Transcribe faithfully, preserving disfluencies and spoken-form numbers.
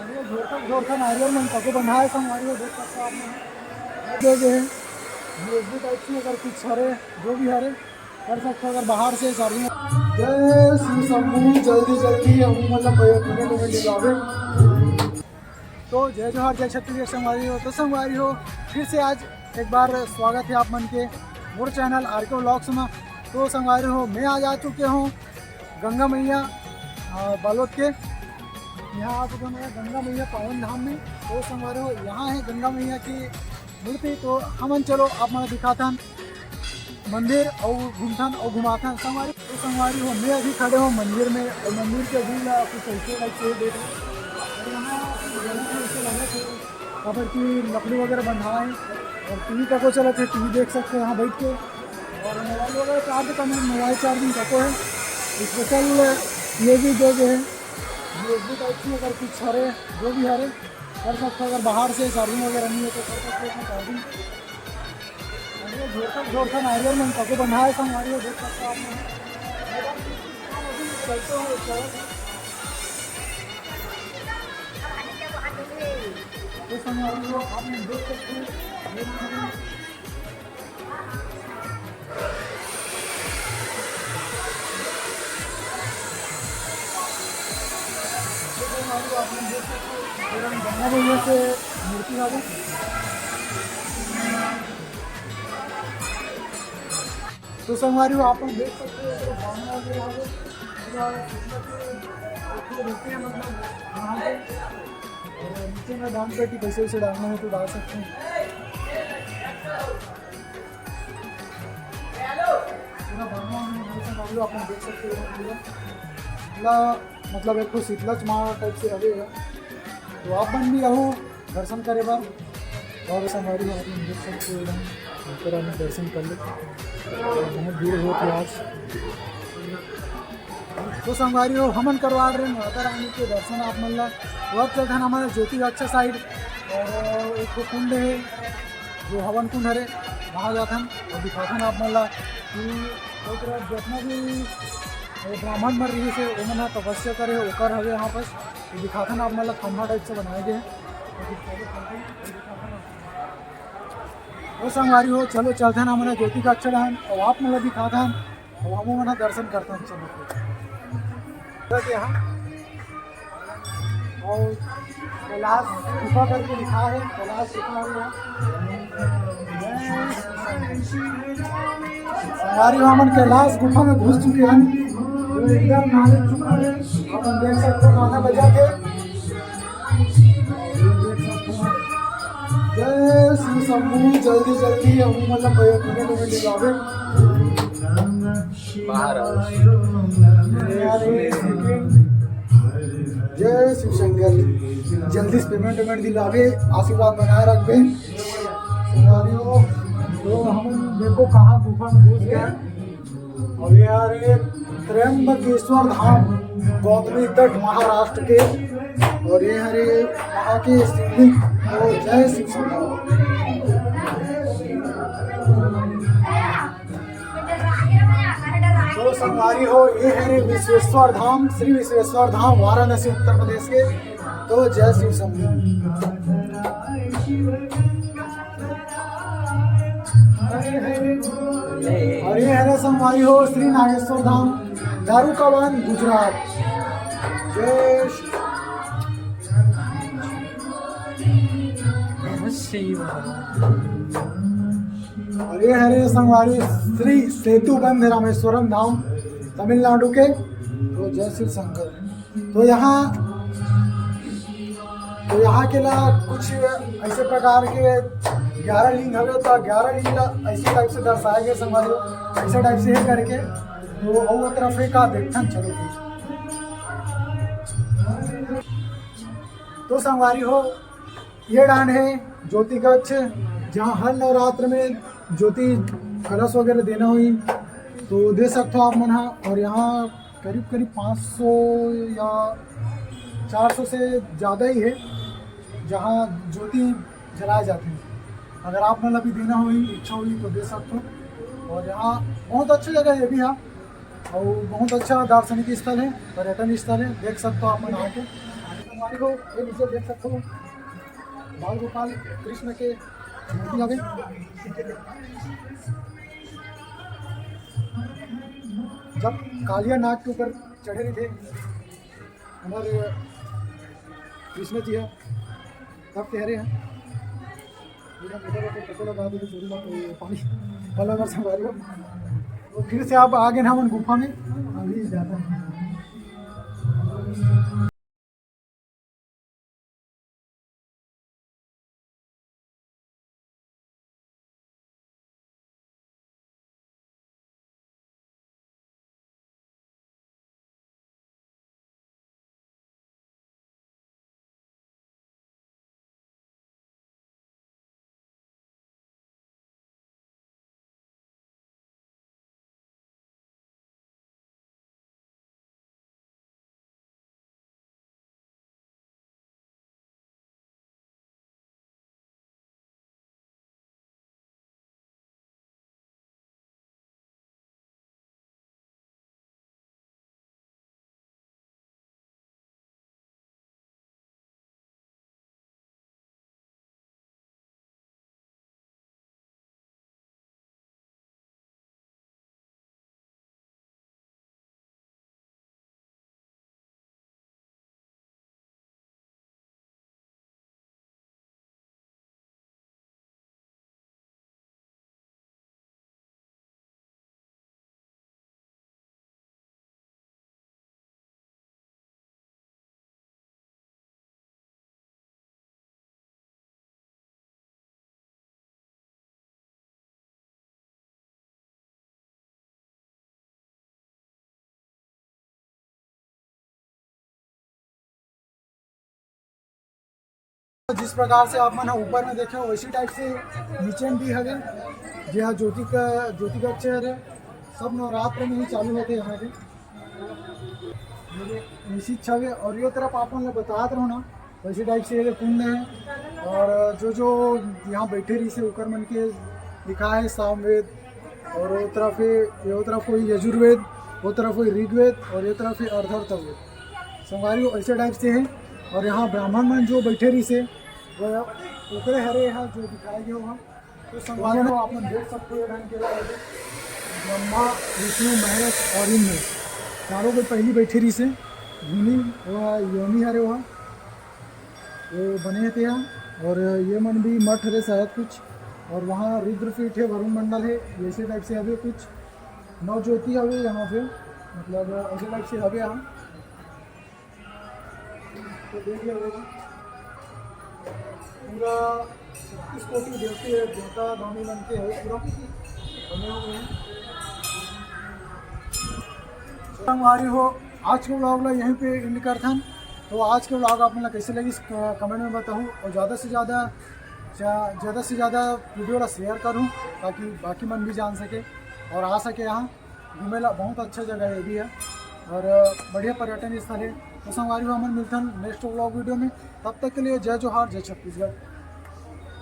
अरे, झोरखा, झोरखा नारियल मन तको बंधाए संगवारी हो, देख सकते हो आप मन। ये जो है, यूएसबी टाइप से अगर कुछ हरे, जो भी हरे, कर सकते हो अगर बाहर से चार्जिंग। जय श्री शंभू, जल्दी जल्दी हम मतलब भैया तुम्हें तुम्हें दिलावे। तो जय जोहार, जय छत्तीसगढ़ संगवारी हो। तो संगवारी हो, फिर से आज एक बार स्वागत है आप मन के मोर चैनल आरके व्लॉग्स में। तो संगवारी हो, मैं आज आ चुके हूँ गंगा मैया, अ, बालोद के। यहाँ आ चुके हैं गंगा मैया पावन धाम में। तो संगवारी हो, यहाँ है गंगा मैया की मूर्ति। तो हमन चलो आप मन दिखाथन मंदिर और घूमथन और घुमाथन संगवारी। तो संगवारी हो, मैं अभी खड़े हूँ मंदिर में और मंदिर के व्यू ला कुछ ऐसे लाइक से देख रहे हैं। और यहाँ ऐसे लगे थे, काबर कि लकड़ी वगैरह बंधा है और टीवी तको चलत है, टीवी देख सकते हो यहाँ बैठ के। और मोबाइल वगैरह चार्ज करना है, मोबाइल चार्जिंग तको है। स्पेशल ये भी जो जो है, यूएसबी टाइप से अगर कुछ हरे, जो भी हरे, कर सकते हो। अगर बाहर से चार्जिंग वगैरह नहीं है तो कर सकते हो चार्जिंग। अरे, झोरखा, झोरखा नारियल मन तको बंधा है संगवारी हो, देख सकते हो आप मन। चलते हो, चलो। तो संगवारी हो, आप मन देख सकते हो। गंगा मैया के मूर्ति हवे। तो संगवारी हो, आप लोग देख सकते हो, ये बांगड़ा वगैरह हवे। पूरा किस्मत के, मतलब, यहाँ पे। और नीचे में दान पेटी, पैसे वैसे डालना है तो डाल सकते हैं। पूरा बना हुआ है, जैसे मान लो आप लोग देख सकते हो, पूरा मतलब, मतलब एक ठो शीतला माँ टाइप से हवे है। तो आप मन भी आओ दर्शन करे बर। और संगवारी हो, आप लोग देख सकते हो, एकदम माता रानी दर्शन कर ले। बहुत भीड़ होत है आज। तो संगवारी हो, हमन करवा रहे हैं माता रानी के दर्शन आप मन ला। तो अब चलथन हमन ज्योति कक्ष साइड, और एक ठो कुंड है, जो हवन कुंड हरे, वहाँ जाथन और दिखाथन आप मन ला कि ओकरा जितना भी ब्राह्मण मन रहिस हे, ओमन ह तपस्या करे, ओकर हवे यहाँ पर। तो दिखाथन आप मन ला, खंभा टाइप से बनाए गए हे। तो संगवारी हो, चलो चलथन हमन ज्योति कक्ष डहन, और आप मन ला दिखाथन, और हमू मन दर्शन करथन। चलो फिर। यहाँ और कैलाश गुफा करके लिखा है, कैलाश गुफा है यहाँ। संगवारी हो, हमन कैलाश गुफा में घुस चुके हैं। तो एकदम नाच चुका है, अपन देख सकते हो गाना बजा के। जय श्री शंभू, जल्दी जल्दी हम मतलब भैया तुम्हें तुम्हें दिलावे। बाहर आओ। जय शिव शंकर। जल्दी से पेमेंट वेमेंट दिलावे, आशीर्वाद बनाए रखबे। संगवारी हो, तो हम देखो कहाँ गुफा में घुस गए। और ये हरे त्र्यंबकेश्वर धाम, गौतमी तट, महाराष्ट्र के। और ये हरे वहाँ के शिवलिंग। तो जय शिव शंकर। तो संगवारी हो, ये है रे विश्वेश्वर धाम, श्री विश्वेश्वर धाम, वाराणसी, उत्तर प्रदेश के। तो जय शिव शंभू। और ये है रे संगवारी हो, श्री नागेश्वर धाम, दारुकावान, गुजरात। जय श्री और ये हरे संगवारी श्री सेतुबंध रामेश्वरम धाम, तमिलनाडु के। तो जय शिव शंकर। तो यहाँ, तो यहाँ के ला कुछ ऐसे प्रकार के ग्यारह लिंग हवे, तो ग्यारह लिंग ला ऐसे टाइप से दर्शाया गया संगवारी, ऐसे टाइप से है करके। तो और तरफ है का देखथन, चलो फिर। तो संगवारी हो, ये डांड है ज्योति कक्ष, जहाँ हर नवरात्र में ज्योति कलश वगैरह देना होही तो दे सकते हो आप मन हा। और यहाँ करीब करीब पाँच सौ या चार सौ से ज़्यादा ही है जहाँ ज्योति जलाए जाते हैं। अगर आप मन ला भी देना होही, इच्छा होही तो दे सकते हो। और यहाँ बहुत अच्छी जगह ये भी है और बहुत अच्छा दार्शनिक स्थल है, पर्यटन स्थल है, देख सकते हो आप मन आके। देखो, ये नीचे देख सकते हो, बाल गोपाल कृष्ण के मूर्ति हवे। जब कालिया नाग के ऊपर चढ़े रहिथे हमर कृष्ण जी ह, तब कहे रहे हैं, तो फिर से आप आगे ना हमन गुफा में, अभी जाता है। जिस प्रकार से आप मन ह ऊपर में देखे, वैसी टाइप से नीचे में भी हवे, जे ह ज्योति का, ज्योति का अक्षर है, सब नवरात्र में ही चालू होते यहाँ के। ऐसी इच्छा हवे। और ये तरफ आप मन ल बतात रहो ना, वैसी टाइप से ये कुंड है। और जो जो यहाँ बैठे रहिसे, ओकर मन के लिखा है सामवेद, और वो तरफ है, ये तरफ कोई यजुर्वेद, वो तरफ कोई ऋग्वेद, और ये तरफ है अर्धर्थवेद। संगवारी हो, ऐसे टाइप से है। और यहाँ ब्राह्मण मन जो बैठे रहिसे, वो ओकरे हरे यहाँ जो दिखाए गए वहाँ। तो संगवारी हो, आप मन देख सकते हो, ये ढंग के ब्रह्मा, विष्णु, महेश और इंद्र चारों कोई पहली बैठे रहिसे। धुनी वो योनि हरे वहाँ, वो बने हे तेहा। और ये मन भी मठ हरे शायद कुछ। और वहाँ रुद्रपीठ है, वरुण मंडल है, ऐसे टाइप से हवे कुछ। नौ ज्योति हवे यहाँ पे, मतलब ऐसे टाइप से हवे यहाँ। तो देख लो, पूरा छत्तीस कोटि देवते, देवता दानी मन के है पूरा बने हुए हैं। संगवारी हो, आज के vlog ला यहीं पे end करथन। तो आज के vlog आप मन ला कैसे लगिस, क-, comment में बताहू, और ज़्यादा से ज़्यादा, ज़्या-, ज़्यादा से ज़्यादा video ला share करूँ, ताकि बाकी मन भी जान सके और आ सके यहाँ घूमे ला। बहुत अच्छा जगह ये भी है और बढ़िया पर्यटन स्थल है। तो संगवारी हो, हमन मिलथन next vlog video में। तब तक के लिए जय जोहार, जय छत्तीसगढ़।